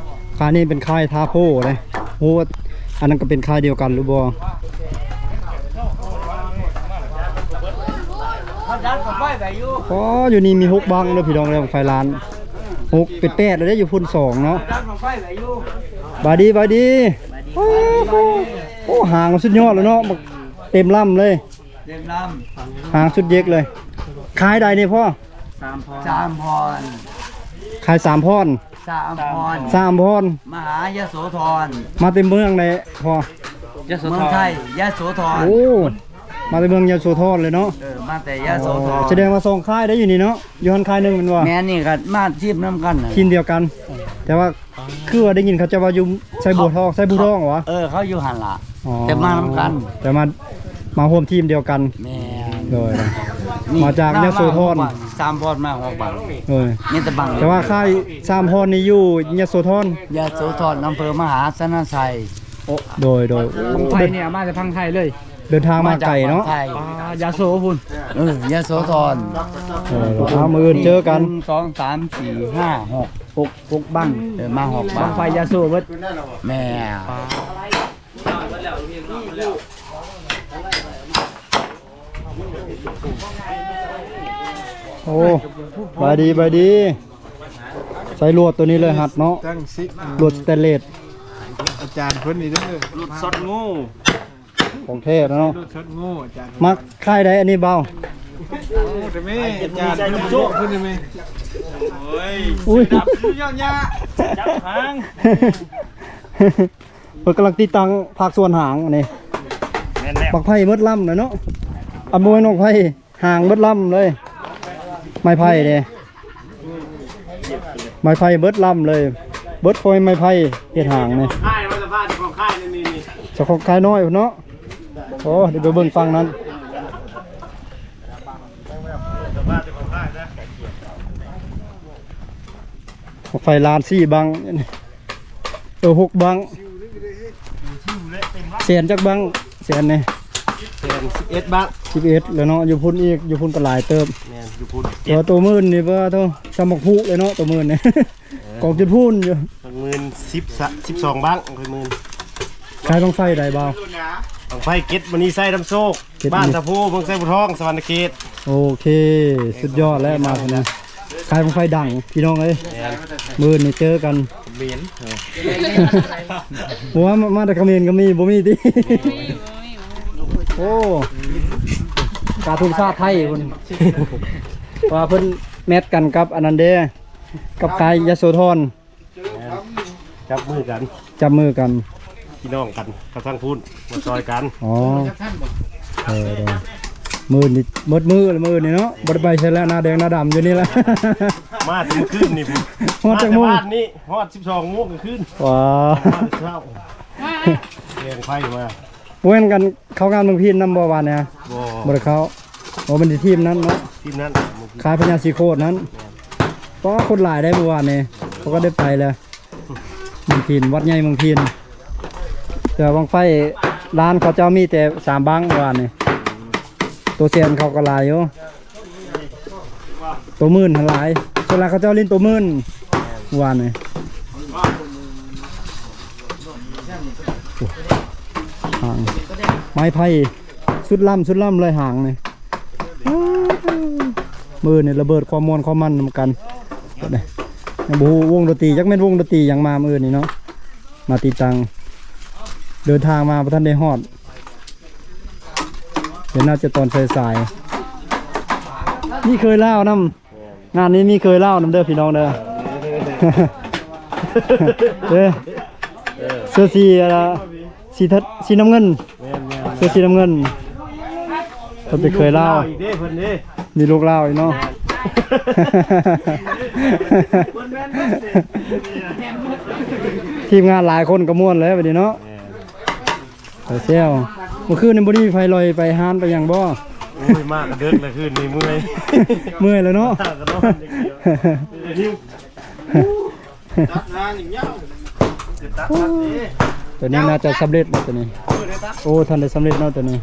ຄ້າຍນີ້ເປັນຄ້າຍທ່າໂພເດ້. ໂອ້ ອັນນັ້ນກໍເປັນຄ້າຍດຽວກັນຫຼືບໍ່? ອໍ ຢູ່ນີ້ມີຫົກບັ້ງເດີພີ່ນ້ອງເດີ ບັ້ງໄຟລ້ານ. ຫົກ ເປັນແປດແລ້ວເດ້ ຢູ່ພຸ້ນສອງເນາະ. ບາຍດີ ບາຍດີ. ໂອ້ ຫາງສຸດຍອດເລີຍເນາະ ເຕັມລຳເລີຍ. ເຕັມລຳ ຫາງສຸດເຢັກເລີຍ. ຂາຍໃດນີ້ພໍ່? ສາມພອນ ສາມພອນ ຂາຍສາມພອນ ສາມພອນ ສາມພອນ ມະຫາຍະໂສທອນ. ມາແຕ່ເມືອງໃດພໍ່? ຍະໂສທອນ ເມືອງໄທ ຍະໂສທອນ. ໂອ້ ມາແຕ່ເມືອງຍະໂສທອນເລີຍເນາະ. ເອີ ມາແຕ່ຍະໂສທອນ. ອໍ ສະແດງວ່າສອງຄ້າຍໄດ້ຢູ່ນີ້ເນາະ. ຢູ່ຫັ້ນຄ້າຍໜຶ່ງແມ່ນບໍ່? ແມ່ນ ນີ້ກໍມາທີມນຳກັນ ທີມດຽວກັນ. ແຕ່ວ່າ ຄືວ່າໄດ້ຍິນເຂົາເຈົ້າວ່າຢູ່ໄຊບົວທອງ ໄຊບົວທອງຫວາ? ເອີ ເຂົາຢູ່ຫັ້ນລະ. ອໍ ແຕ່ມານຳກັນ ແຕ່ມາ ມາຮ່ວມທີມດຽວກັນ. ແມ່ນ ໂດຍ ນີ້ ມາຈາກຍະໂສທອນ. ສາມພອນມາຫົກບັ້ງ. ໂດຍ ມີແຕ່ບັ້ງ ແຕ່ວ່າຄ້າຍສາມພອນນີ້ຢູ່ຍະໂສທອນ ຍະໂສທອນ ອຳເພີມະຫາຊະນະໄຊ. ໂອ້ ໂດຍ ໂດຍ. ໂອ້ ບັ້ງໄຟນີ້ມາແຕ່ຝັ່ງໄທເລີຍ ເດີນທາງມາໄກເນາະ. ມາຈາກຝັ່ງໄທ ອ່າ ຍະໂສພຸ້ນ. ເອີ ຍະໂສທອນ. ເອີ ເອົາ ມື້ອື່ນເຈີກັນ. ໜຶ່ງ ສອງ ສາມ ສີ່ ຫ້າ ຫົກ ຫົກ ຫົກບັ້ງ. ເອີ ມາຫົກບັ້ງ ບັ້ງໄຟຍະໂສເບິດ. ແມ່ນ ໂອ້ ບາຍດີ ບາຍດີ. ໃຊ້ລວດໂຕນີ້ເລີຍ ຮັດເນາະ ຕັ້ງຊິ ລວດສະແຕນເລດ. ອາຈານເພິ່ນນີ້ເດີ ລວດຊັອດງູ ຂອງແທ້ແລ້ວເນາະ ລວດຊັອດງູ. ອາຈານ ມັກຄ້າຍໃດອັນນີ້ບ່າວ? ໂອ້ ແຕ່ແມ່ ອາຈານເພິ່ນໂຊກເພິ່ນແມ່. ໂອ້ຍ ອຸ້ຍ ຈັບຢູ່ຍອດຫຍ້າ ຈັບຫາງ. ເພິ່ນກຳລັງຕິດຕັ້ງພາກສ່ວນຫາງອັນນີ້. ແມ່ນແລ້ວ ບັ້ງໄຟເບິດລຳແລ້ວເນາະ. ອັນບໍ່ແມ່ນບັ້ງໄຟ ຫາງເບິດລຳເລີຍ. ໄມ້ໄຜ່ເດ້ ໄມ້ໄຜ່ເບິດລຳເລີຍ. ເບິດ ພໍແມ່ນໄມ້ໄຜ່ເຮັດຫາງນີ້. ເຈົ້າຂອງຄ້າຍນ້ອຍພຸ້ນເນາະ. ໂອ້ ດຽວໄປເບິ່ງຝັ່ງນັ້ນ. ບັ້ງໄຟລ້ານສີ່ບັ້ງ ເອີ ຫົກບັ້ງ. ແສນຈັກບັ້ງ? ແສນນີ້ ແສນສິບເອັດບັ້ງ. ສິບເອັດແລ້ວເນາະ. ຢູ່ພຸ້ນອີກ ຢູ່ພຸ້ນກໍຫຼາຍເຕີບ. ແມ່ນ ຢູ່ພຸ້ນ ແຕ່ວ່າໂຕໝື່ນນີ້ ບໍ່ໂທ ຊ່ຳໝາກພຸເລີຍເນາະ ໂຕໝື່ນນີ້. ເອີ ກອງຈຸດພຸ້ນຢູ່ ໝື່ນສິບ ສິບສອງບັ້ງ ໝື່ນ. ຂາຍບັ້ງໄຟໃດບ່າວ? ບັ້ງໄຟເກັດ ມະນີໄຊ ນຳໂຊກ ເກັດ ບ້ານສະພູ ເມືອງໄຊບູທອງ ສະຫວັນນະເຂດ. ໂອເຄ ສຸດຍອດແລ້ວ ມາເທື່ອນີ້. ຂາຍບັ້ງໄຟດັງພີ່ນ້ອງເອີຍ. ແມ່ນ ມື້ນີ້ເຈີກັນ. ເໝນ ເອີ ບໍ່ວ່າມາ ມາແຕ່ຂະເໝນກໍມີ ບໍ່ມີຕິ? ໂອ້ ກາທຸງຊາດໄທພຸ້ນ ວ່າເພິ່ນແມັດກັນກັບອັນນັ້ນເດ້ ກັບຄ້າຍຍະໂສທອນ. ແມ່ນ ຈັບມືກັນ ຈັບມືກັນ ພີ່ນ້ອງກັນກັບທາງພຸ້ນ ມາຊ່ອຍກັນ. ອໍ ເອີ ມື້ນີ້ໝົດມື້ລະ ມື້ນີ້ເນາະ. ບໍ່ໄດ້ໄປໃສແລ້ວ ໜ້າແດງໜ້າດຳຢູ່ນີ້ລະ. ມາແຕ່ມື້ຄືນນີ້ພຸ້ນ ຮອດຈັກໂມງ? ມາແຕ່ບ້ານນີ້ ຮອດສິບສອງໂມງກາງຄືນ. ວ້າ ມາແຕ່ເຊົ້າ ແກງໄຟມາ. ບໍ່ແມ່ນກັນເຂົ້າງານເມືອງພີນນຳບໍ່ວານນີ້? ບໍ່ ບໍ່ໄດ້ເຂົ້າ. ໂອ້ ມັນຢູ່ທີມນັ້ນເນາະ ທີມນັ້ນ ຄ້າຍພະຍາສີໂຄດນັ້ນ. ແມ່ນ ປ້າ ຄົນຫຼາຍໄດ໋ມື້ວານນີ້ ເຂົາກໍໄດ້ໄປແລ້ວ. ເມືອງພີນ ວັດໃຫຍ່ເມືອງພີນ. ແຕ່ບັ້ງໄຟລ້ານເຂົາເຈົ້າມີແຕ່ສາມບັ້ງມື້ວານນີ້. ໂຕແສນເຂົາກໍຫຼາຍຢູ່ ໂຕໝື່ນຫັ້ນຫຼາຍ. ສ່ວນຫຼາຍເຂົາເຈົ້າຫຼິ້ນໂຕໝື່ນມື້ວານນີ້. ຫາງ ໄມ້ໄຜ່ ສຸດລ້ຳ ສຸດລ້ຳເລີຍຫາງນີ້. ມື້ນີ້ລະເບີດຄວາມມ່ວນຄວາມມັນນຳກັນ. ຍັງບໍ່ຮູ້ວົງດົນຕີ ຈັກແມ່ນວົງດົນຕີຫຍັງມາມື້ນີ້ເນາະ. ມາຕິດຕັ້ງ ເດີນທາງມາບໍ່ທັນໄດ້ຮອດ ດຽວໜ້າຈະຕອນສາຍໆ. ມີເຂີຍລາວນຳ ງານນີ້ມີເຂີຍລາວນຳເດີພີ່ນ້ອງເດີ. ເດ້ ເສື້ອສີ ອ່າ ສີ ສີນ້ຳເງິນ. ແມ່ນໆໆ ເສື້ອສີນ້ຳເງິນ ເພິ່ນເປັນເຂີຍລາວ ມີລູກລາວອີກເດ້ ເພິ່ນເດ້ ມີລູກລາວອີກເນາະ. ທີມງານຫຼາຍຄົນກໍມ່ວນແລ້ວບັດນີ້ເນາະ. ແມ່ນ ໄປແຊວ ມື້ຄືນນີ້ບໍ່ໄດ້ມີໃຜລອຍໄປຮ້ານໄປຫຍັງບໍ່? ໂອ້ຍ ມາກະເດິກແລ້ວ ຄືນນີ້ເມື່ອຍ ເມື່ອຍແລ້ວເນາະ ຕາກະນອນຢ່າງດຽວ ໂຕນີ້ໜ້າຈະສຳເລັດແລ້ວໂຕນີ້. ໂອ້ ທັນໄດ້ສຳເລັດເນາະໂຕນີ້.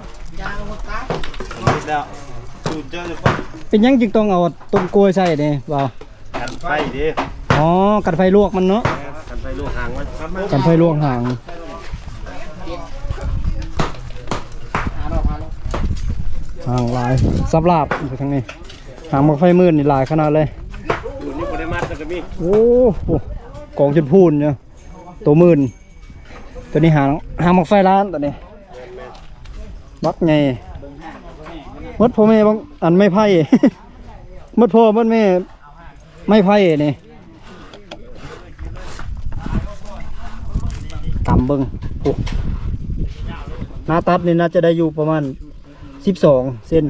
ເປັນຫຍັງຈຶ່ງຕ້ອງເອົາຕົ້ນກ້ວຍໃສ່ນີ້? ວ່າ ກັນໄຟເດ້. ອໍ ກັນໄຟລວກມັນເນາະ. ກັນໄຟລວກຫາງມັນ. ກັນໄຟລວກຫາງ. ຫາງຫຼາຍ ສັບລາບຢູ່ທາງນີ້. ຫາງບັ້ງໄຟໝື່ນນີ້ຫຼາຍຂະໜາດເລີຍ. ໂອ້ໂຫ ກອງຈົນພູນຢູ່ ໂຕໝື່ນ. ໂຕນີ້ຫາງ ຫາງບັ້ງໄຟລ້ານໂຕນີ້ ບັກໃຫຍ່. ໝົດພໍ່ແມ່ບັ້ງ ອັນໄມ້ໄຜ່ ໝົດພໍ່ໝົດແມ່ ໄມ້ໄຜ່ນີ້ ກຳເບິ່ງ. ໂອ້ ໜ້າຕັດນີ້ໜ້າຈະໄດ້ຢູ່ປະມານສິບສອງເຊັນ.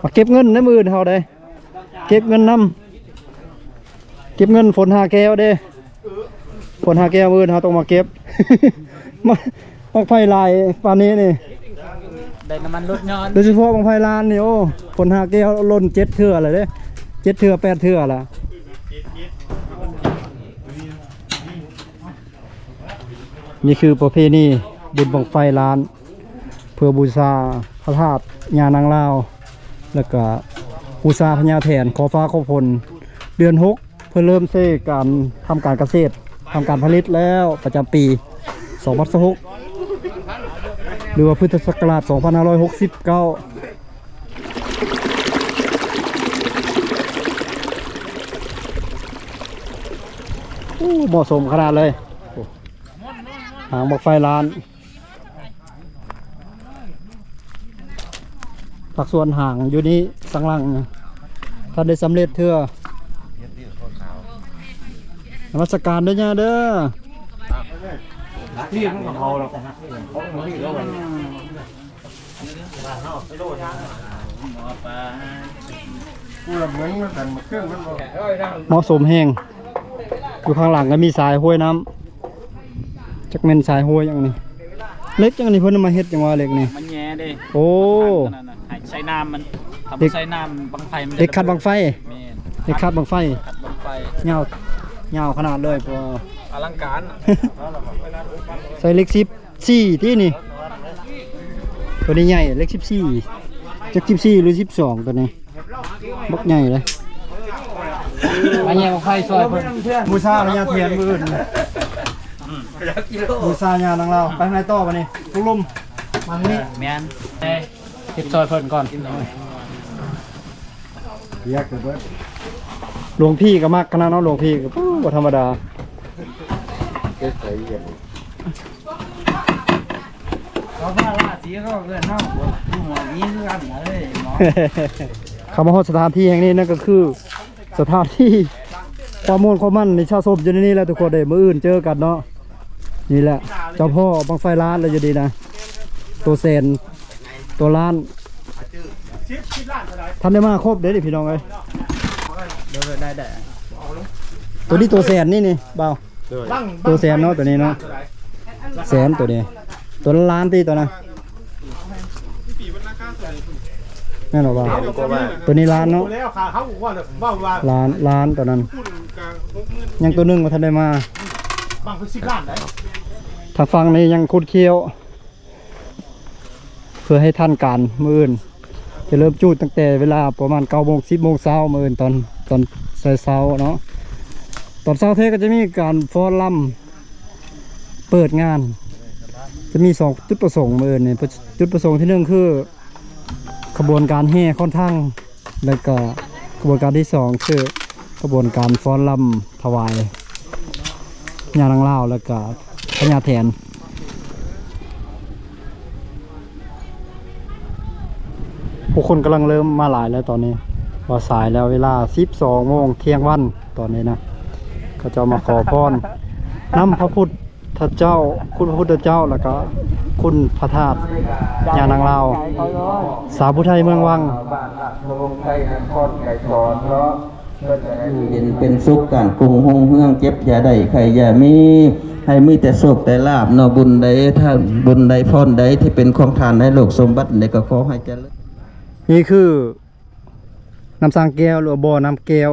ມາເກັບເງິນໃນມື້ອື່ນເຮົາໄດ໋ ເກັບເງິນນຳ. ເກັບເງິນຝົນຫາແກ້ວເດ້. ຝົນຫາແກ້ວ ມື້ອື່ນເຮົາຕ້ອງມາເກັບ. ມາ ບັ້ງໄຟຫຼາຍປານນີ້ນີ້ ໄດ້ນ້ຳມັນລົດຍ້ອນ. ໂດຍສະເພາະບັ້ງໄຟລ້ານນີ້ ໂອ້ ຝົນຫາແກ້ວຫຼົ່ນເຈັດເທື່ອແລ້ວເດ້ ເຈັດເທື່ອແປດເທື່ອລະ. ນີ້ຄືປະເພນີບຸນບັ້ງໄຟລ້ານ ເພື່ອບູຊາພະທາດຍ່ານາງລາວ ແລ້ວກະບູຊາພະຍາແຖນຂໍຟ້າຂໍຝົນ. ເດືອນຫົກ ເພິ່ນເລີ່ມໃຊ້ການ ທຳການກະເສດ ທຳການຜະລິດແລ້ວ ປະຈຳປີສອງພັນຊາວຫົກ ຫຼືວ່າພຸດທະສັກກະລາດສອງພັນຫ້າຮ້ອຍຫົກສິບເກົ້າ. ໂອ້ ເໝາະສົມຂະໜາດເລີຍ. ໂອ້ ຫາງບັ້ງໄຟລ້ານ ພາກສ່ວນຫາງຢູ່ນີ້ ສັງຫຼັງ ທັນໄດ້ສຳເລັດເທື່ອ. ນະມັດສະການເດີຍ່າເດີ. ເໝາະສົມແຮງ ຢູ່ຂ້າງຫຼັງກໍມີສາຍຫ້ວຍນ້ຳ ຈັກແມ່ນສາຍຫ້ວຍຫຍັງນີ້. ເຫຼັກຫຍັງນີ້ ເພິ່ນເອົາມາເຮັດຫຍັງວະ ເຫຼັກນີ້? ມັນແຍ່ເດ້. ໂອ້ ໃຫ້ໃສ່ນ້ຳມັນ ຖ້າບໍ່ໃສ່ນ້ຳບັ້ງໄຟມັນ ເຫຼັກຂັດບັ້ງໄຟ. ແມ່ນ ເຫຼັກຂັດບັ້ງໄຟ ຂັດບັ້ງໄຟ ຍາວ ຍາວຂະໜາດເລີຍ. ອະລັງການ ໃສ່ເຫຼັກສິບ ສີ່ຕິນີ້ ໂຕນີ້ໃຫຍ່ ເຫຼັກສິບສີ່ ຈັກສິບສີ່ ຫຼື ສິບສອງ ໂຕນີ້ ບັກໃຫຍ່ເລີຍ. ມາແຍ່ບັ້ງໄຟຊ່ອຍເພິ່ນ ບູຊາພະຍາແຖນມື້ອື່ນ ບູຊາຍານາງລາວ. ໄປທາງໃດຕໍ່ບັດນີ້? ທຸກລຸ່ມ ມາທາງນີ້. ແມ່ນ ເຮັດຊ່ອຍເພິ່ນກ່ອນ. ຫຼວງພີ່ກໍມັກຂະໜາດເນາະ ຫຼວງພີ່ກໍ ໂອ້ ບໍ່ທຳມະດາ. ເຂົາມາຮອດສະຖານທີ່ແຫ່ງນີ້ ນັ້ນກໍຄືສະຖານທີ່ຄວາມມ່ວນຄວາມມັນນີ້ ສະສົມຢູ່ໃນນີ້ແຫຼະທຸກຄົນເອີຍ. ມື້ອື່ນເຈີກັນເນາະ. ນີ້ແຫຼະ ເຈົ້າພໍ່ບັ້ງໄຟລ້ານລະຢູ່ນີ້ນະ ໂຕແສນ ໂຕລ້ານ. ທັນໄດ້ມາຄົບເດ້ນີ້ພີ່ນ້ອງເອີຍ. ໄດ້ໆ ໂຕນີ້ໂຕແສນນີ້ນີ້ບ່າວ. ໂຕແສນເນາະ ໂຕນີ້ເນາະ ແສນໂຕນີ້. ໂຕລະລ້ານຕິໂຕນັ້ນ ແມ່ນບໍ່ບ່າວ? ໂຕນີ້ລ້ານເນາະ ລ້ານ ລ້ານໂຕນັ້ນ. ຍັງໂຕໜຶ່ງບໍ່ທັນໄດ້ມາ. ທາງຝັ່ງນີ້ຍັງຂຸດຄ້ຽວ ເພື່ອໃຫ້ທັນການມື້ອື່ນ ຈະເລີ່ມຈູດຕັ້ງແຕ່ເວລາປະມານເກົ້າໂມງ ສິບໂມງເຊົ້າ ມື້ອື່ນຕອນ ຕອນເຊົ້າໆເນາະ. ຕອນເຊົ້າແທ້ກໍຈະມີການຟ້ອນລຳເປີດງານ ຈະມີສອງຈຸດປະສົງມື້ອື່ນນີ້. ຈຸດປະສົງທີໜຶ່ງຄືຂະບວນການແຫ່ຄ້ອນທັງ ແລ້ວກໍຂະບວນການທີສອງຄືຂະບວນການຟ້ອນລຳຖວາຍຍານາງລາວ ແລ້ວກໍພະຍາແຖນ. ຜູ້ຄົນກຳລັງເລີ່ມມາຫຼາຍແລ້ວຕອນນີ້ ວ່າສາຍແລ້ວ ເວລາສິບສອງໂມງທ່ຽງວັນຕອນນີ້ນະ. ເຂົາເຈົ້າມາຂໍພອນນຳພະພຸດ ທະເຈົ້າ ຄຸນພະພຸດທະເຈົ້າ ແລ້ວກໍຄຸນພະທາດຍານາງລາວ ສາວຜູ້ໄທເມືອງວັງ. ບ້ານລາດພະວົງໄຊນະຄອນໄກສອນເນາະ ຢູ່ເຢັນເປັນສຸກ ການກຸງຮຸ່ງເຮືອງ ເຈັບຢ່າໄດ້ ໄຂ້ຢ່າມີ ໃຫ້ມີແຕ່ໂຊກແຕ່ລາບເນາະ. ບຸນໃດ ຖ້າບຸນໃດ ພອນໃດ ທີ່ເປັນຂອງທ່ານໃນໂລກສົມບັດໃດ ກໍຂໍໃຫ້ຈະເລີນ. ນີ້ຄື ນ້ຳສ້າງແກ້ວ ຫຼືວ່າບໍ່ນ້ຳແກ້ວ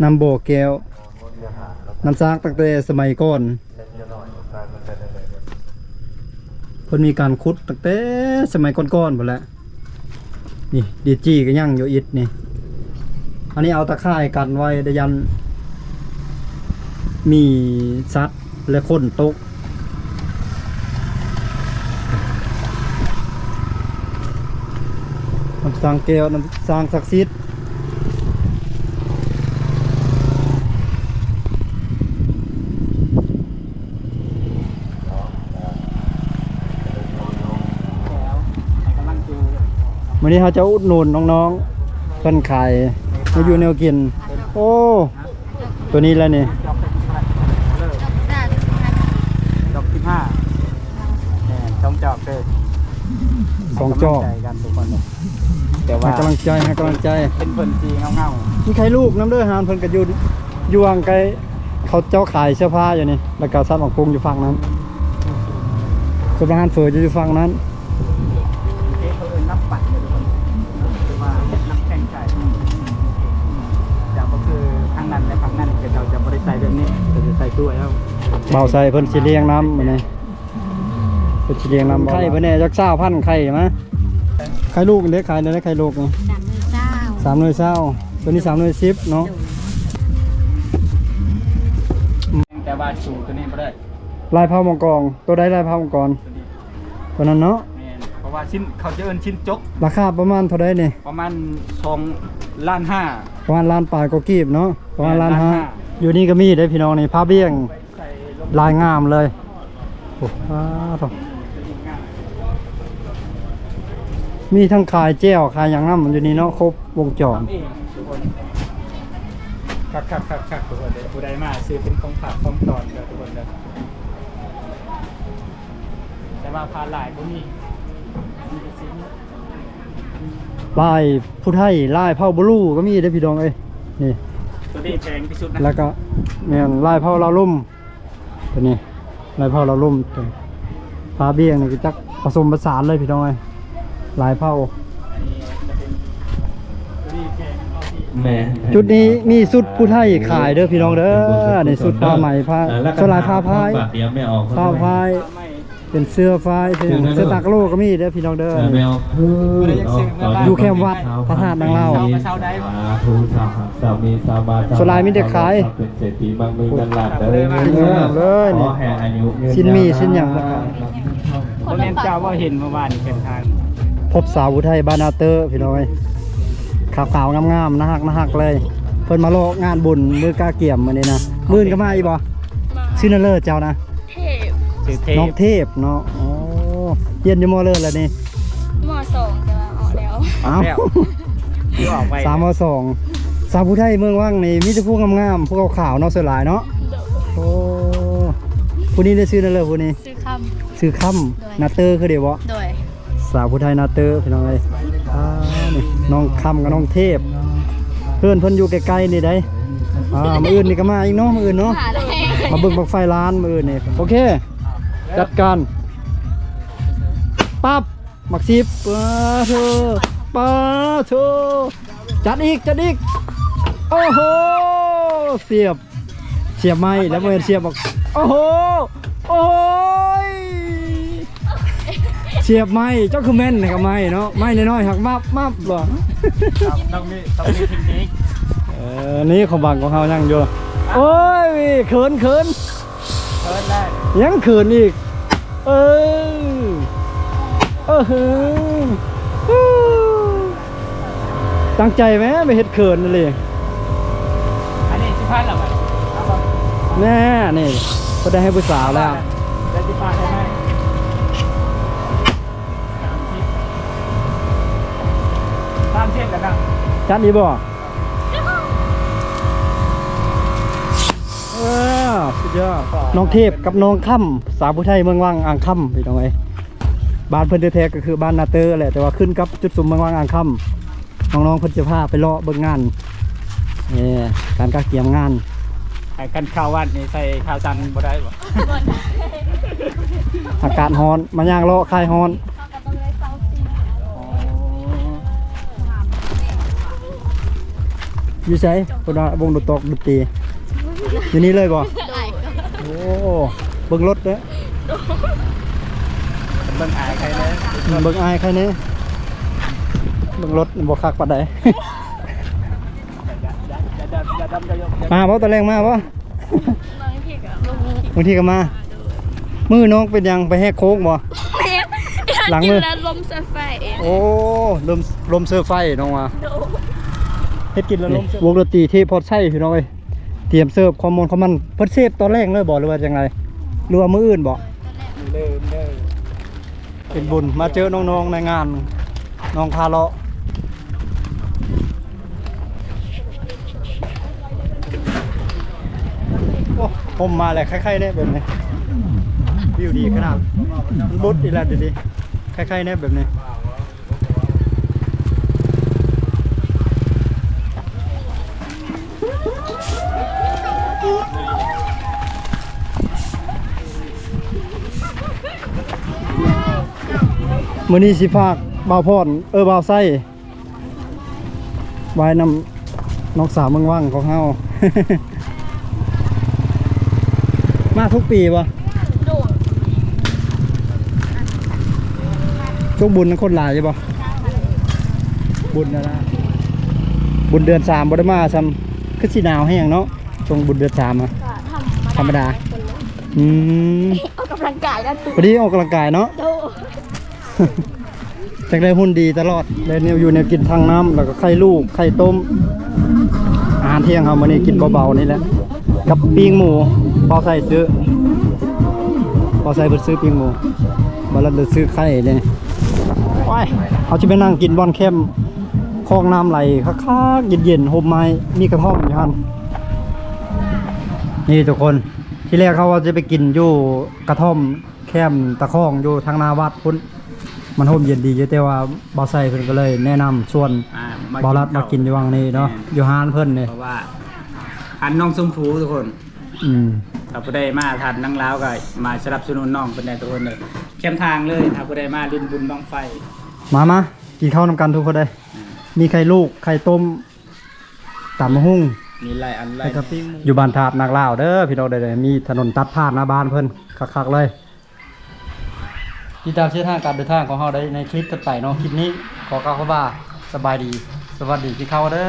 ນ້ຳບໍ່ແກ້ວ ນ້ຳສ້າງຕັ້ງແຕ່ສະໄໝກ່ອນ ເພິ່ນມີການຂຸດຕັ້ງແຕ່ສະໄໝກ່ອນໆ ພຸ້ນແຫຼະ. ນີ້ ດີຈີ ກໍຍັງຢູ່ ອິດນີ້. ອັນນີ້ເອົາຕາຂ່າຍກັນໄວ້ ໄດ້ຢ້ານມີສັດ ແລະ ຝົນຕົກ. ນ້ຳສ້າງແກ້ວ ນ້ຳສ້າງສັກສິດ. ມື້ນີ້ເຮົາຈະອຸດໜູນນ້ອງໆ ເພິ່ນຂາຍແນວຢູ່ແນວກິນ. ໂອ້ ຕົວນີ້ແຫຼະນີ້ ຈອກສິບຫ້າ ແມ່ນ ສອງຈອກເດີ ສອງຈອກ ໃຫ້ກຳລັງໃຈກັນທຸກຄົນເດີ. ແຕ່ວ່າໃຫ້ກຳລັງໃຈ ໃຫ້ກຳລັງໃຈ ເປັນເພິ່ນທີ່ເຫງົາໆ. ມີໄຂ່ລູກນຳເດີ ຮ້ານເພິ່ນກໍຢູ່ ຢູ່ຫວ່າງໃກ້ ເຂົາເຈົ້າຂາຍເສື້ອຜ້າຢູ່ນີ້ ແລ້ວກໍຮ້ານໝາກປຸງຢູ່ຝັ່ງນັ້ນ ສ່ວນຮ້ານເຝີຈະຢູ່ຝັ່ງນັ້ນ. ເຂົາເອີ້ນນ້ຳປັ່ນເດີທຸກຄົນ ຫຼືວ່ານ້ຳແຂງໃສ ຈະບໍ່ຄືທາງນັ້ນ ແລະ ຝັ່ງນັ້ນ ເຂົາເຈົ້າຈະບໍ່ໄດ້ໃສ່ແບບນີ້ ເຂົາຈະໃສ່ຖ້ວຍເອົາ. ບ່າວໄຊເພິ່ນຊິລ້ຽງນ້ຳມື້ນີ້ ເພິ່ນຊິລ້ຽງນ້ຳ. ໄຂ່ເພິ່ນແດ່ຈັກຊາວພັນໄຂ່ມາ. ໄຂ່ລູກເດ້ ຂາຍເທົ່າໃດໄຂ່ລູກນີ້? ສາມໜ່ວຍຊາວ ສາມໜ່ວຍຊາວ ຕົວນີ້ສາມໜ່ວຍສິບເນາະ. ແຕ່ວ່າສູງຕົວນີ້ບໍ່ໄດ້. ລາຍເຜົາມັງກອນ ຕົວໃດລາຍເຜົາມັງກອນ? ຕົວນີ້ ຕົວນັ້ນເນາະ. ແມ່ນ ເພາະວ່າຊິ້ນ ເຂົາຈະເອີ້ນຊິ້ນຈົກ. ລາຄາປະມານເທົ່າໃດນີ້? ປະມານສອງລ້ານຫ້າ ປະມານລ້ານປາຍກວ່າກີບເນາະ ປະມານລ້ານຫ້າ. ແມ່ນ ລ້ານຫ້າ. ຢູ່ນີ້ກໍມີເດ້ພີ່ນ້ອງນີ້ ຜ້າບ່ຽງ ລາຍງາມເລີຍ. ໂອ້ ວ້າໂທ້ ມີທັງຂາຍແຈ່ວຂາຍຫຍັງນຳຢູ່ນີ້ເນາະ ຄົບວົງຈອນ. ຄັກໆໆໆ ທຸກຄົນເດີ ຜູ້ໃດມາຊື້ເປັນຂອງຝາກຂອງຕ້ອນເດີທຸກຄົນເດີ. ແຕ່ວ່າຜ້າລາຍບໍ່ມີ ມີແຕ່ສິ້ນ. ລາຍຜູ້ໄທ ລາຍເຜົ່າບລູກໍມີເດ້ພີ່ນ້ອງເອີຍ ນີ້ ຕົວນີ້ແພງທີ່ສຸດນະ. ແລ້ວກໍແມ່ນລາຍເຜົ່າລາວລຸ່ມ ຕົວນີ້ລາຍເຜົ່າລາວລຸ່ມ ຕົວນີ້ຜ້າບ່ຽງນີ້ກໍຈັກປະສົມປະສານເລີຍພີ່ນ້ອງເອີຍ ຫຼາຍເຜົ່າ. ແມ່ນ ຈຸດນີ້ມີຊຸດຜູ້ໄທຂາຍເດີພີ່ນ້ອງເດີ ນີ້ຊຸດຜ້າໄໝ ຜ້າ ສ່ວນຫຼາຍຜ້າພາຍ ຜ້າພາຍ ເປັນເສື້ອຝ້າຍ ເສື້ອຕາກະໂຫຼກໍມີເດີພີ່ນ້ອງເດີ. ແມ່ນ ຢູ່ແຄມວັດພະທາດນາງລາວ ສ່ວນຫຼາຍມີແຕ່ຂາຍ ເປັນເສດຖີມັ່ງມີເງິນລ້ານເດີ ເລີຍ ຊີ້ນໝີ້ຊີ້ນຫຍັງ. ບໍ່ແມ່ນເຈົ້າບໍ່ເຫັນມື້ວານນີ້ເປັນທາງ ພົບສາວຜູ້ໄທບ້ານນາເຕີພີ່ນ້ອງເອີຍ ຂາວໆງາມໆ ໜ້າຮັກໆເລີຍ. ເພິ່ນມາເລາະງານບຸນມື້ກາກຽມມື້ນີ້ນະ ມື້ອື່ນກໍມາອີກບໍ່? ຊື່ໜ້າເລີເຈົ້ານະ? ເທບ ຊື່ເທບ ນ້ອງເທບເນາະ. ອໍ ຮຽນຢູ່ມໍເລີແລ້ວນີ້? ມໍສອງ ແຕ່ວ່າອອກແລ້ວ. ອ້າວ ຄືອອກໄວ ສາວມໍສອງ. ສາວຜູ້ໄທເມືອງວັງນີ້ມີແຕ່ຜູ້ງາມໆ ຜູ້ຂາວໆເນາະ ສ່ວນຫຼາຍເນາະ. ໂດຍ ໂອ້ ຜູ້ນີ້ໄດ້ຊື່ໜ້າເລີ ຜູ້ນີ້? ຊື່ຄຳ ຊື່ຄຳ. ໂດຍ ນາເຕີຄືເດບໍ່? ໂດຍ ສາວຜູ້ໄທນາເຕີພີ່ນ້ອງເອີຍ. ອ່າ ນີ້ນ້ອງຄຳກັບນ້ອງເທບ ເຮືອນເພິ່ນຢູ່ໃກ້ໆນີ້ໃດ໋. ອ່າ ມື້ອື່ນນີ້ກໍມາອີກເນາະ ມື້ອື່ນເນາະ ມາເດ້ ມາເບິ່ງບັ້ງໄຟລ້ານມື້ອື່ນນີ້. ໂອເຄ ຈັດການ ປັບ ໝາກສິບ ປາໂທ ປາໂທ ຈັດອີກ ຈັດອີກ. ໂອ້ໂຫ ສຽບ ສຽບໄມ້ແລ້ວ ບໍ່ແມ່ນສຽບໝາກ ໂອ້ໂຫ ໂອ້ຍ ສຽບໄມ້. ເຈົ້າຄືແມ່ນແທ້ກັບໄມ້ເນາະ ໄມ້ນ້ອຍໆ ຫັກມັບໆ ບໍ່? ຕ້ອງມີ ຕ້ອງມີເທັກນິກ. ເອີ ນີ້ຂອງບັງຂອງເຮົາຍັງຢູ່. ໂອ້ຍ ເຂີນ ເຂີນ ເຂີນແລ້ວ ຍັງເຂີນອີກ. ເອີ ເອີ ຕັ້ງໃຈແມ້ ໄປເຮັດເຂີນອີ່ຫຼີ. ອັນນີ້ສິບພັນລະບັດ ເອົາບໍ່? ແນ່ ນີ້ ເພິ່ນໄດ້ໃຫ້ຜູ້ສາວແລ້ວ ໄດ້ສິບພັນໄດ້ໄໝ? ສາມສິບ ສາມສິບແລ້ວນະ ຈັດອີກບໍ່? ເອີ ສຸດຍອດ. ນ້ອງເທບກັບນ້ອງຄຳ ສາວຜູ້ໄທເມືອງວັງອ່າງຄຳ ພີ່ນ້ອງເອີຍ. ບ້ານເພິ່ນແທ້ໆກໍຄືບ້ານນາເຕີແຫຼະ ແຕ່ວ່າຂຶ້ນກັບຈຸດຊຸມເມືອງວັງອ່າງຄຳ. ນ້ອງໆເພິ່ນຈະພາໄປເລາະເບິ່ງງານ ເອີ ການກະກຽມງານ. ຄັນເຂົ້າວັດນີ້ໃສ່ຂາສັ້ນບໍ່ໄດ້ບໍ່? ອາກາດຮ້ອນ ມາຍ່າງເລາະຄາຍຮ້ອນ. ເຮົາກໍຕ້ອງໄດ້ເຊົາຊີ້ນ. ອໍ ຢູ່ໃສ? ເພິ່ນວ່າວົງດົນຕອກດົນຕີ ຢູ່ນີ້ເລີຍບໍ່? ໂອ້ ເບິ່ງລົດເດີ ເບິ່ງອ້າຍໃຄແດ່ ເບິ່ງອ້າຍໃຄແດ່ ເບິ່ງລົດບໍ່ຄັກປານໃດ. ມາບໍ່? ຕອນແລງມາບໍ່? ບາງທີກໍມາ. ມື້ນ້ອງເປັນຫຍັງ ໄປແຫກໂຄ້ງບໍ່? ແມ່ນ ຫຼາງມື້ ກິນແລ້ວລົມເຊີໄຟ. ໂອ້ ລົມ ລົມເຊີໄຟນ້ອງວ່າ. ໂດ ເຮັດກິນແລ້ວລົມເຊີໄຟ. ວົງດົນຕີເທພອດໄຊ ພີ່ນ້ອງເອີຍ ຕຽມເສີບຄວາມມ່ວນຄວາມມັນ. ເພິ່ນເສບຕອນແລງເລີຍບໍ່ ຫຼືວ່າຈັ່ງໃດ? ຫຼືວ່າມື້ອື່ນບໍ່? ເລີ່ມເລີຍ. ເປັນບຸນມາເຈີນ້ອງໆໃນງານ ນ້ອງພາເລາະ. ໂອ້ ຮົ່ມມາແລ້ວ ໄຄໆແດ່ແບບນີ້ ວິວດີຂະໜາດ. ມັນບຸດອີກແລ້ວເດ ໄຄໆແດ່ແບບນີ້. ມື້ນີ້ຊິພາກບ່າວພອນ ເອີ ບ່າວໄຊ ໄວ້ນຳນ້ອງສາວເມືອງວັງຂອງເຮົາ. ມາທຸກປີບໍ່? ໂດຍ. ຊ່ວງບຸນຄົນຫຼາຍຢູ່ບໍ່? ບຸນນະ ບຸນເດືອນສາມບໍ່ໄດ້ມາຊ້ຳ ຄືຊິໜາວແຮງເນາະ ຊ່ວງບຸນເດືອນສາມອະ. ກໍທຳມະດາ ທຳມະດາ. ອືມ ອອກກຳລັງກາຍນະ ພໍດີອອກກຳລັງກາຍເນາະ. ໂດຍ. ຈັກໄດ້ຫຸ່ນດີຕະຫຼອດ ໄດ້ແນວຢູ່ແນວກິນທາງນ້ຳ ແລ້ວກໍໄຂ່ລູກ ໄຂ່ຕົ້ມ. ອາຫານທ່ຽງເຮົາມື້ນີ້ກິນເບົາໆນີ້ແຫຼະ ກັບປີ້ງໝູ. ເບົາໃສ່ຊື້ ເບົາໃສ່ເພິ່ນຊື້ປີ້ງໝູ ບ່າວລັດຊື້ໄຂ່ເດ້. ໄປ ເຮົາຊິໄປນັ່ງກິນບ່ອນແຄມ ຄອງນ້ຳໄຫຼຄັກໆ ເຢັນໆ ຮົ່ມໄມ້ ມີກະທ່ອມຢູ່ຫັ້ນ. ນີ້ທຸກຄົນ ທີແລກເຮົາວ່າຈະໄປກິນຢູ່ກະທ່ອມ ແຄມຕາຂອງຢູ່ທາງໜ້າວັດພຸ້ນ ມັນຮົ່ມເຢັນດີຢູ່ ແຕ່ວ່າບ່າວໄຊເພິ່ນກໍເລີຍແນະນຳຊວນ ອ່າ ມາກິນ ບ່າວລັດ ເຂົ້າ ມາກິນຢູ່ຫວ່າງນີ້ເນາະ. ແມ່ນ ຢູ່ຮ້ານເພິ່ນນີ້ ເພາະວ່າຮ້ານນ້ອງຊົມພູທຸກຄົນ. ອືມ ຖ້າຜູ້ໃດມາທາງນາງລາວກໍມາສະໜັບສະໜູນນ້ອງເພິ່ນແດ່ທຸກຄົນເດີ. ແຄມທາງເລີຍ ຖ້າຜູ້ໃດມາຫຼິ້ນບຸນບັ້ງໄຟ ມາ ມາກິນເຂົ້ານຳກັນທຸກຄົນເດີ. ອ່າ ມີໄຂ່ລູກ ໄຂ່ຕົ້ມ ຕຳບັກຫຸ່ງ ມີຫຼາຍອັນຫຼາຍ ຢູ່ບ້ານທາດນາກລາວເດີພີ່ນ້ອງເດີ. ມີຖະໜົນຕັດຜ່ານໜ້າບ້ານເພິ່ນຄັກໆເລີຍ. ຕິດຕາມເສັ້ນທາງການເດີນທາງຂອງເຮົາໄດ້ໃນຄລິບຖັດໄປເນາະ. ຄລິບນີ້ຂໍກ່າວຄຳວ່າສະບາຍດີ ສະຫວັດດີ ກິນເຂົ້າເດີ.